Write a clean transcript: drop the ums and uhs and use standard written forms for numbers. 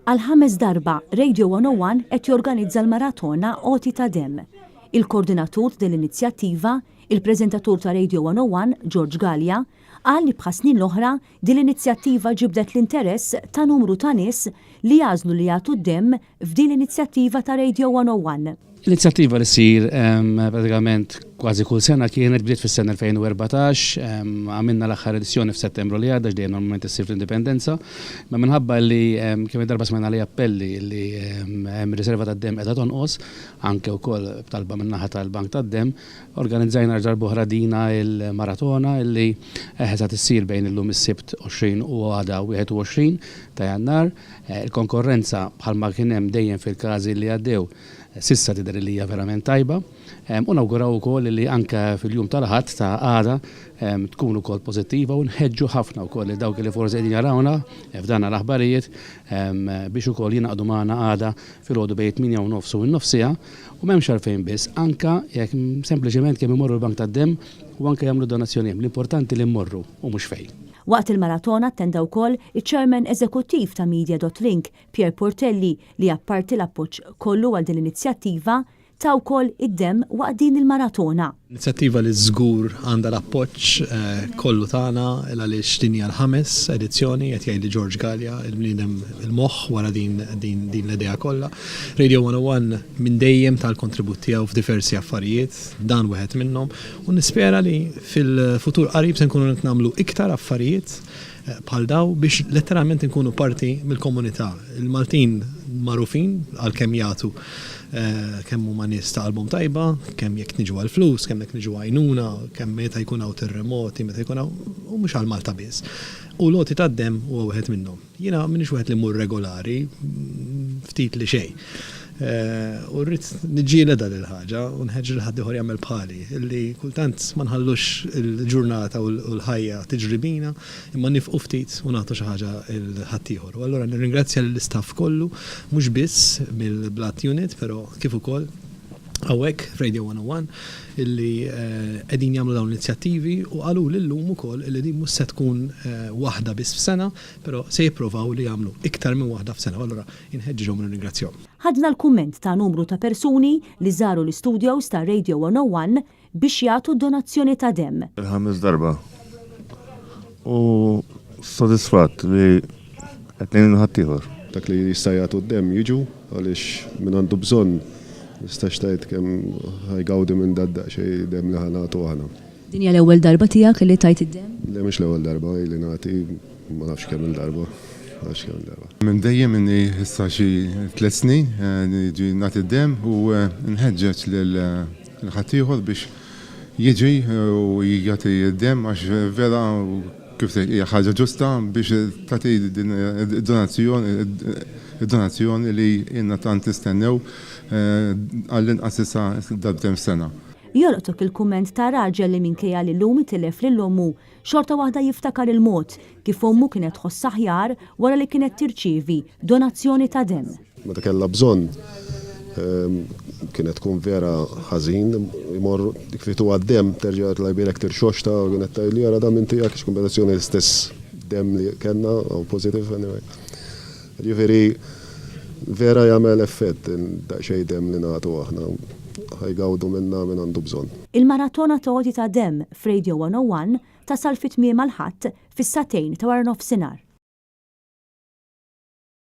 Għall-ħames darba, Radio 101 qed jorganizza l-maratona Għoti ta' Demm. Il-kordinatur ta' din l-inizjattiva, il-preżentatur ta' Radio 101, George Galea, qal li bħas-snin l-oħra, din l-inizjattiva ġibdet l-interess ta' numru ta' nies li għażlu li jagħtu d-demm f'din l-inizjattiva ta' Radio 101. Inizjattiva li ssir pratikament kważi kull sena kienet bdiet fis-sena 2014, għamilna l-aħħar edizzjoni f'Settembru li għadda x'dejjem normalment issir fl-Indipendenza, imma minħabba li kemm darba smajna li appelli li hemm riserva tad-demm qiegħda tonqos, anke wkoll b'talba min-naħa tal-Bank tad-Demm, organizzajna għal darb'oħra dina l-maratona li se tissir bejn illum is-Sibt 20 u għada 21 ta' Jannar. Il-konkorrenza bħalma kien hemm dejjem fil-każi li għaddew s'issa tidher li hija verament tajba u nawguraw ukoll li anke fil-jum tal-Ħadd ta' għada tkun ukoll pożittiva u nħeġġu ħafna wkoll lil dawk li forsi qegħdin jarawna f'dana l-aħbarijiet biex ukoll jingħaqdu magħna għada filgħodu bejn it-tmienja u nofs u n-nofs siegħa u m'hemmx għalfejn biss anke jekk sempliċement kemm imorru l-bank tad-demm u anke jagħmlu donazzjoni hemm. L-importanti li mmorru u mhux fejn. Waqt il-maratona attenda wkoll iċ-Chairman Eżekuttiv ta' Media dot Link, Pierre Portelli li apparti l-appoġġ kollu għal din l-inizjattiva, ta wkoll id-demm waqt din il-maratona. Inizjattiva li żgur għandha l-appoġġ kollu tagħna il għaliex din hija l-ħames edizzjoni, qed jgħidli George Galea, il-bniedem il-moħħ wara din din din l-idea kollha. Radio 101 minn dejjem ta l-kontribut tiegħu f'diversi affarijiet, dan wieħed minnhom. U nispera li fil-futur qarib se nkunu qed nagħmlu iktar affarijiet bħal daw biex letteralment inkunu parti mill-komunità. Il-Maltin magħrufin għal kemm jagħtu kemm huma nies ta' qalbhom tajba, kemm jekk niġu għall-flus, kemm jekk niġu għajnuna, kemm meta jkun hawn terremoti, meta jkun hawn, u mhux għal Malta biss. U l-għoti tad-demm huwa wieħed minnhom. Jiena m'iniex wieħed li mmur regolari, ftit li xejn. U rrid niġġieled għal il-ħaġa u nħeġġeġ lil ħaddieħor jagħmel bħali, illi kultant ma nħallux il-ġurnata u l-ħajja tiġri bina, imma nifqu ftit u nagħtu xi ħaġa 'l ħaddieħor. U allura nirringrazzja lill-istaff kollu, mhux biss mill-Blood Unit, però kif ukoll hawnhekk f'Radio 101 illi qegħdin jagħmlu dawn l-inizjattivi u qaluli llum ukoll illi din mhux se tkun waħda biss f'sena, Però se jipprovaw li jagħmlu iktar minn waħda f'sena u allura inħeġġiġhom u nirringrazzjahom. Ħadna l-kumment ta' numru ta' persuni li żaru l-istudios ta' Radio 101 biex jagħtu donazzjoni ta' demm. Il-ħames darba u sodisfatt li qed ngħin lil ħaddieħor. Dak li jista' jagħtu d-demm jiġu għaliex min għandu bżonn tistax tgħid kemm ħa jgawdi minn dad-daqsxejn demm li ħa nagħtu aħna. Din hija l-ewwel darba tiegħek li tajt id-demm? Le mhux l-ewwel darba, ili nagħti ma nafx kemm-il darba, ma nafx kemm-il darba. Minn dejjem inni issa xi tlett snin niġi nagħti d-demm u nħeġġeġ lil ħaddieħor biex jiġi u jagħti d-demm għax vera kif tgħid hija ħaġa ġusta biex tagħti din id-donazzjoni id-donazzjoni li ilna tant nistennew għall-inqas issa darbtejn f'sena. Jolqtok il-kumment ta' raġel li minkejja li llum tilef lil ommu, xorta waħda jiftakar il-mod kif ommu kienet tħossha aħjar wara li kienet tirċievi donazzjoni ta' demm. Meta kellha bżonn kienet tkun vera ħażin, imorru kif ituha d-demm terġa' Alla jbierek tirxoxta u kienet tgħidli ara dan minn tiegħek għax kombinazzjoni l-istess demm li kellna, O positive anyway. Jiġifieri vera jagħmel effett daqsxejn demm li nagħtu aħna. Ħa jgawdu minnha min għandu bżonn. Il-maratona ta' għoti ta' demm f'Radio 101 tasal fi tmiemha l-Ħadd fis-sagħtejn ta' waranofsinhar.